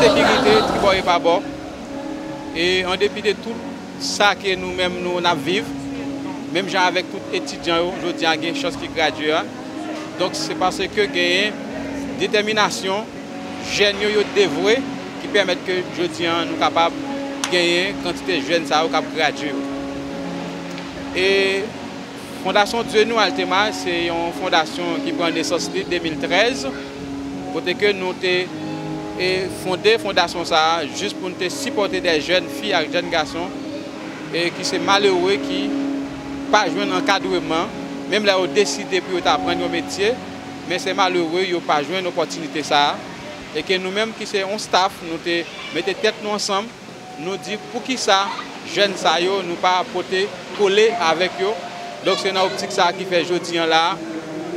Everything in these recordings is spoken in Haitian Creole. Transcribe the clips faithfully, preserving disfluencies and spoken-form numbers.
Sekirite tribò e pabò. E an depi de tout sa ke nou menm nou n ap viv, menm jan avèk tout etidyan yo, jodi a gen chans ki gradye a. Donk se paske genyen detèminasyon jèn yo, yo devwe, ki pèmèt ke jodi a nou kapab genyen kantite jèn sa yo k ap gradye yo. E Fondasyon Dieu Nous Altema se yon fondasyon ki pran nesans li de mil trèz, kote ke nou te e, fonde fondasyon sa a jis pou n te sipòte de jèn fi ak jèn gason e ki se malere ki pa jwenn ankadreman, menm lè yo deside pou yo ta aprann yon metye, men se malere yo pa jwenn opòtinite sa a, e ke nou menm ki se yon staff, nou te mete tèt nou ansanm, nou di poukisa jèn sa yo nou pa pote kole avèk yo. Donk se nan optik sa a ki fè jodi a la,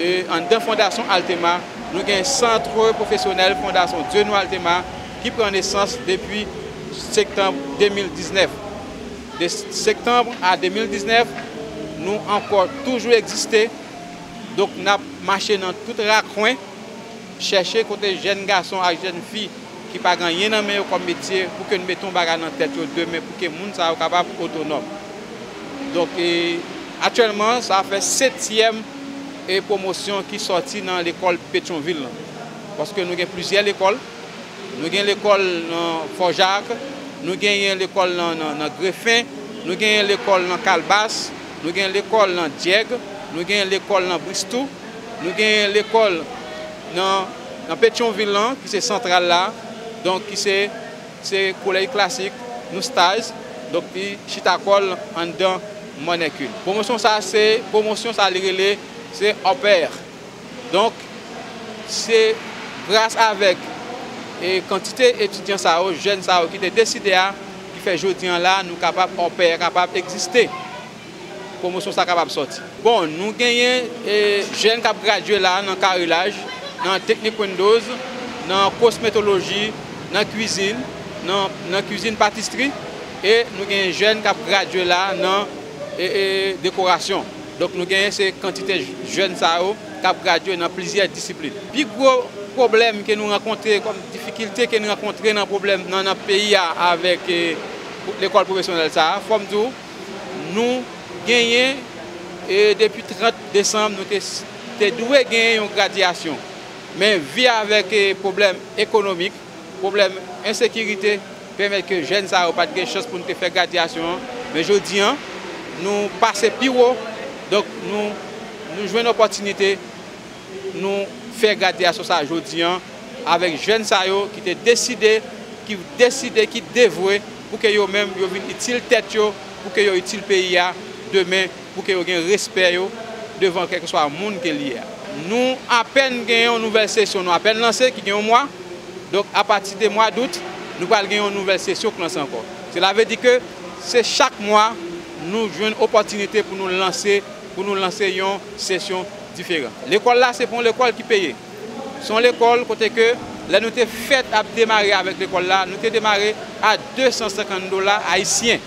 e, anndan Fondasyon Altema, nou gen Centre Professionnel Fondasyon Dieu Nous Altema ki pran nesans depi septanm de mil diznèf. De septanm a de mil diznèf, nou ankò toujou egziste. Donk n ap mache nan tout rakwen, chèche kote jèn gason ak jèn fi ki pa gen anyen nan men yo kòm metye, pou ke n mete yon bagay nan tèt yo demen, pou ke moun sa yo kapab otonòm. Donk, e, aktyèlman, sa fè setyèm, e, pwomosyon ki sòti nan lekòl Petyonvil lan. Paske nou gen plizyè lekòl. Nou gen lekòl nan Fòjak, nou genyen lekòl nan, nan, nan Grefen, nou genyen lekòl nan Kalbas, nou gen lekòl nan Dyèg, nou gen lekòl nan Bristou, nou gen lekòl nan, nan Petyonvil lan, ki se santral la, donk ki se, se kolèj klasik, nou staj, donk li chita kò l anndan Mòn Èkil. Pwomosyon sa, se, pwomosyon sa li rele, se Upper. Donk, se gras avèk, e, kantite etidyan sa yo, jèn sa yo ki te deside a, ki fè jodi a la, nou kapab, Upper kapab egziste. Pwomosyon sa kapab sòti. Bon, nou genyen, e, jèn k ap gradye la nan karilaj, nan teknik Windows, nan kosmetoloji, nan kwizin, nan, nan kwizin patisri, e nou genyen jèn k ap gradye la nan, e, e, dekorasyon. Donk nou genyen se kantite jèn sa yo k ap gradye nan plizyè disiplin. Pi gwo pwoblèm ke nou rankontre, kòm difikilte ke nou rankontre nan pwoblèm nan, nan peyi a avèk, e, lekòl pwofesyonèl sa a, fò m di w, nou genyen, e, depi trant desanm, nou te, te dwe genyen yon gradyasyon. Men vi avèk, e, pwoblèm ekonomik, pwoblèm ensekirite, pèmèt ke jèn sa yo pa t gen chans pou n te fè gradyasyon an. Men jodi a, nou pase pi wo, donk nou, nou jwenn opòtinite, nou fè gradyasyon sa a jodi a, avèk jèn sa yo ki te deside, ki deside, ki devwe pou ke yo menm yo vin itil tèt yo, pou ke yo itil peyi a demen, pou ke yo gen respè yo devan kèlkeswa moun ke l ye a. Nou apèn gen yon nouvèl sesyon, nou apèn lanse, ki gen yon mwa. Donk, apati de mwa dout, nou pral gen yon nouvèl sesyon k lanse ankò. Sela vle di ke se chak mwa nou jwenn opòtinite pou nou lanse, pou nou lanse yon sesyon diferan. Lekòl la, se pa yon lekòl ki peye. Se yon lekòl kote ke, lè nou te fèt ap demare avèk lekòl la, nou te demare a de san senkant dola ayisyen.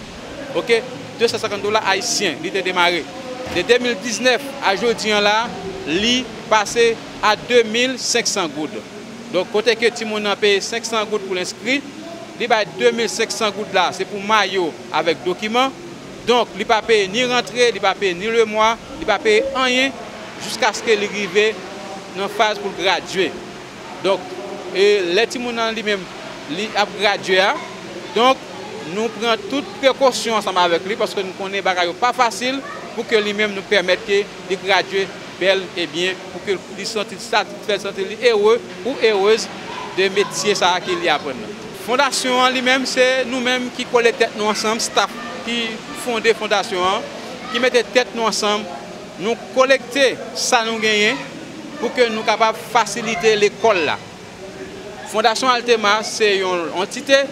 Oke? De san senkant dola ayisyen, li te demare. De de mil diznèf a jodi a la, li pase a de mil senk san goud. Donk, kote ke timoun nan peye senk san goud pou l enskri, li bay de mil senk san goud la, se pou mayo avèk dokiman. Donk, li pa peye ni rantre, li pa peye ni lemwa, li pa peye anyen, jiskaske li rive nan faz pou l gradye. Donk, e lè timoun nan li menm, li ap gradye a, donk, nou pran tout prekosyon ansanm avèk li, paske nou konnen bagay yo pa fasil, pou ke li menm nou pèmèt ke li gradye bèl e byen, pou ke li santi l satisfè, santi li ere ou erez de metye sa a ke li aprann nan. Fondasyon an li menm, se nou menm ki kole tèt nou ansanm, staff ki fonde fondasyon an, ki mete tèt nou ansanm, nou kolekte sa nou genyen pou ke nou kapab fasilite lekòl la. Fondasyon Altema se yon antite,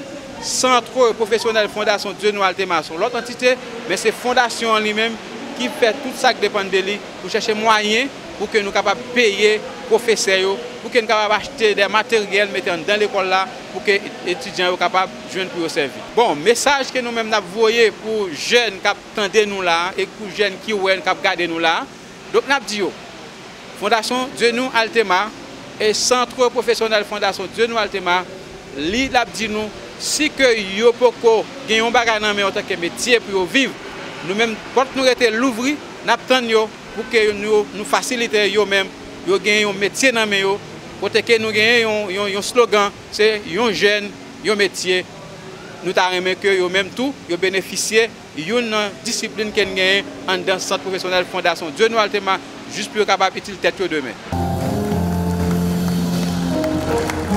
Centre Professionnel Fondation Dieu Nous Altema se yon lòt antite, men se fondasyon an li menm ki fè tout sa k depann de li pou chèche mwayen pou ke nou kapab peye pwofesè yo, pou ke nou kapab achte de materyèl mete anndan lekòl la, pou ke etidyan yo kapab jwenn pou yo sèvi. Bon, mesaj ke nou menm n ap voye pou jèn k ap tande nou la a, e pou jèn ki wè n, k ap gade nou la a, donk n ap di yo, Fondasyon Dieu Nous Altema e Centre Professionnel Fondation Dieu Nous Altema, Li l ap di nou, si ke yo poko gen yon bagay nan men yo antanke metye pou yo viv, nou menm, pòt nou rete louvri, n ap tann yo pou ke nou, nou fasilite yo menm, yo gen yon metye nan men yo, kote ke nou genyen yon, yon, yon slogan, se yon jèn, yon metye. Nou ta renmen ke yo menm tou, yo benefisye youn nan disiplin ke n genyen anndan Sant Pwofesyonèl Fondasyon Dieuneuf Althema, jis pou yo kapab itil tèt yo demen.